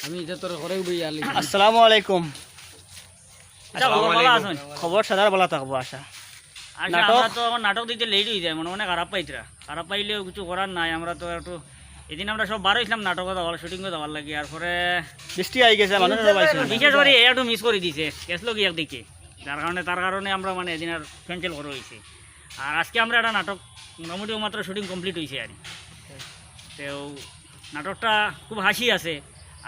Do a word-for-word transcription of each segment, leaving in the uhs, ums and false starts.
আমি এটা তোর ঘরে বই আলি। আসসালামু আলাইকুম। আচ্ছা, খবর ভালা আছইন? খবর সাদার ভালা থাকবো আশা। আচ্ছা, নাটক? আমরা তো এখন নাটক দিতে লেট অই যায়, মনে মনে খারাপ পাইতরা। খারাপ পাইলেও কিছু করার নাই, আমরা তো একটু, এদিন আমরা সব বার অইছিলাম নাটকো যাওয়ার, শুটিংও যাওয়ার লাগি, আর পরে বৃষ্টি আই গেছে, মানুষ সব আইছে না। বিশেষ করি এ একটু মিস করি দিছে, গেছলো কি একদিকে, যার কারণে, তার কারণে আমরা মানে এদিন আর ক্যান্সেল করা অইছে। আর আজকে আমরা একটা নাটক মোটামুটি মাত্র শুটিং কমপ্লিট অইছে আর কি। তো নাটকটা খুব হাসি আছে,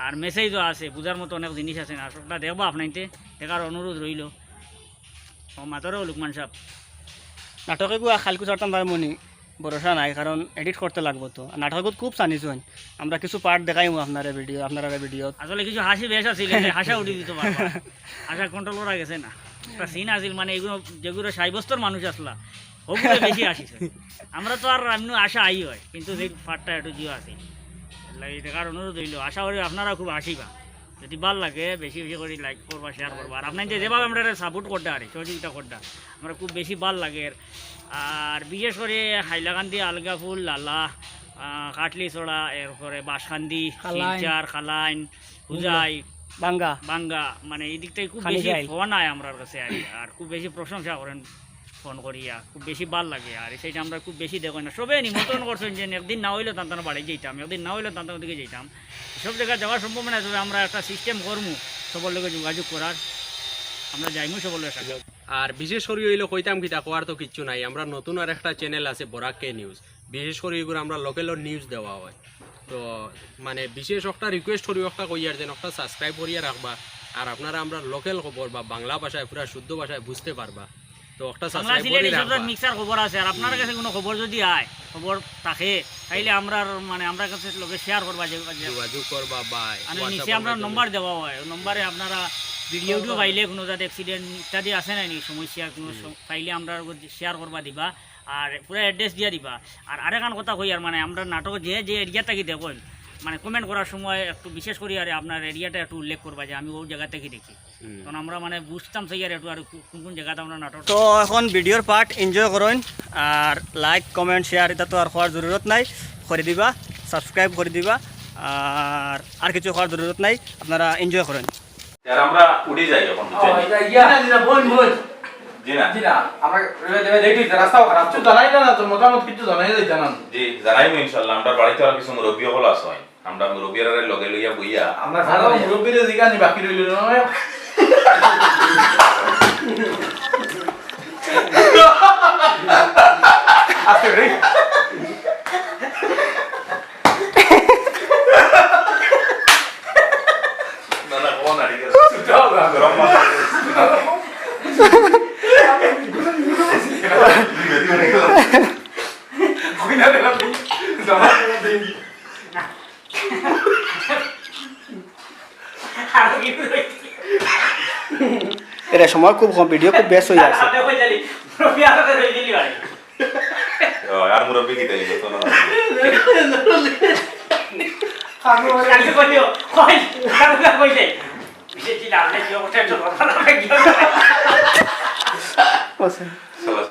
আর মেসেজও আছে, বুঝার মতো অনেক জিনিস আছে। নাটকটা দেখবা আপনাইতে, দেখার অনুরোধ রইল। ও মাতরে ও লুকমান সাহেব। নাটকে গুয়া খালকু ছাড়তাম পারমুনি, ভরসা নাই, কারণ এডিট করতে লাগবো তো। আর নাটকত খুব চানিছইন, আমরা কিছু পার্ট দেখাইমু আপনারে ভিডিও, আপনারা ভিডিও। আসলে কিছু হাসি বেশ আছিল, এতে হাসা উঠি দিত পারবা। হাসা কন্ট্রোল করা গেছে না। একটা সিন আছিল, মানে এগুলো যেগুলো সাব্যস্তর মানুষ আসলা, ওগুলো বেশি হাসিছে। আমরা তো আর এমনি আশা আই হয়, কিন্তু যে পার্টটা একটু জিও আছে, এই দেখার অনুরোধ হইল। আশা করি আপনারা খুব হাসিবা। যদি ভালা লাগে, বেশি বেশি করি লাইক করবা, শেয়ার করবা। আর আপনারা যে যেভাবে আমরারে সাপোর্ট করতা আর সহযোগিতা করতা, আমরা খুব বেশি ভালা লাগে। আর বিশেষ করি হাইলাকান্দি, আলগাফুল, লালা, আহ, কাটলিছড়া, এরপরে বাঁশকান্দি, কালাইন। শিলচর, কালাইন, হুজাই, বাঙ্গা। বাঙ্গা, মানে এই দিক থেকে খুব বেশি খানিজাইল। ফোন আয় আমরার কাছে আর কি। আর খুব বেশি প্রশংসা করেন ফোন করিয়া, খুব বেশি ভালা লাগে। আর এই সাইডে আমরা খুব বেশি দেখো না, সবে নিমন্ত্রণ করছেন যে একদিন না হইলে তান তান বাড়ি যাইতাম, একদিন না হইলে তান তান দিকে যাইতাম। সব জায়গায় যাওয়ার সম্ভব না, তবে আমরা একটা সিস্টেম করমু সবার লগে যোগাযোগ করার, আমরা যাইমু সবার লগে সাথে। আর বিশেষ করি হইলো কইতাম কিতা, কওয়ার তো কিচ্ছু নাই। আমরা নতুন আর একটা চ্যানেল আছে বরাক কে নিউজ, বিশেষ করি এগুলো আমরা লোকাল নিউজ দেওয়া হয়। তো মানে বিশেষ একটা রিকোয়েস্ট করি, একটা কইয়ার যেন একটা সাবস্ক্রাইব করিয়া রাখবা। আর আপনারা আমরা লোকাল খবর বা বাংলা ভাষায় পুরা শুদ্ধ ভাষায় বুঝতে পারবা। তো একটা বাংলা সাবস্ক্রাইব সিলেটি করি সব রাখবা। মিক্সার খবর আছে, আর আপনার কাছে কোনো খবর যদি আয়, খবর থাকে, তাইলে আমরার মানে আমরার কাছে লোকে শেয়ার করবা যে, যে যোগাযোগ করবা বা আর WhatsApp নিচে আমরা আমরা যোগাযোগ। নম্বর দেওয়া হয়, ওই নম্বরে আপনারা ভিডিও টিডিও পাইলে কোনো জাত অ্যাক্সিডেন্ট ইত্যাদি আছে না নি সমস্যা, কোনো হুম। সম-, পাইলে আমরা শেয়ার করবা দিবা, আর পুরা অ্যাড্রেস দিয়া দিবা। আর আরেকখান কথা কই, আর মানে আমরা নাটক যে যে এরিয়া থাকি দেখইন, মানে কমেন্ট করার সময় একটু বিশেষ করি আর আপনার এরিয়াটা একটু উল্লেখ করবা যে আমি ওই জায়গা থাকি দেখি। হুম। কারণ আমরা মানে বুঝতাম চাই আর একটু আর কু-, কোন কোন জায়গাতে আমরা নাটক তো এখন ভিডিওর পার্ট এনজয় করইন, আর লাইক, কমেন্ট, শেয়ার এটা তো আর কওয়ার জরুরত নাই, করি দিবা, সাবস্ক্রাইব করি দিবা, আর আর কিছু কওয়ার জরুরত নাই, আপনারা এনজয় করইন। আর আমরা উঠি যাই এখন, বুঝছেন? জি না, জি না, বইন, বইন। জি না। জি না, আমরা রেলওয়ে দেবে লেট হইছে, রাস্তাও খারাপ। কিছু জানাই না, না তো মতামত কিছু জানাই যাইতা না। জি, জানাইমু ইনশাআল্লাহ। আমরা বাড়িতে আর কিছু মুরব্বি হল আছে, আমরা মুরব্বিয়ারে লগে লইয়া বইয়া। আমরা ভালো মুরব্বিরে জিগানি বাকি রইল না। আস্তে রে। না, না, কম না, ঠিক আছে। গরম মাছ। এরা সময় খুব কম, ভিডিও খুব বেশ হয়ে আছে। ও, আর মুরব্বি কি তাই? তো না। আমি কালকে কইও, কই, কালকে কই যাই। বিশেষ কি লাভ নেই, কি অবস্থা, একটু কথা না হয় কি হবে? আচ্ছা।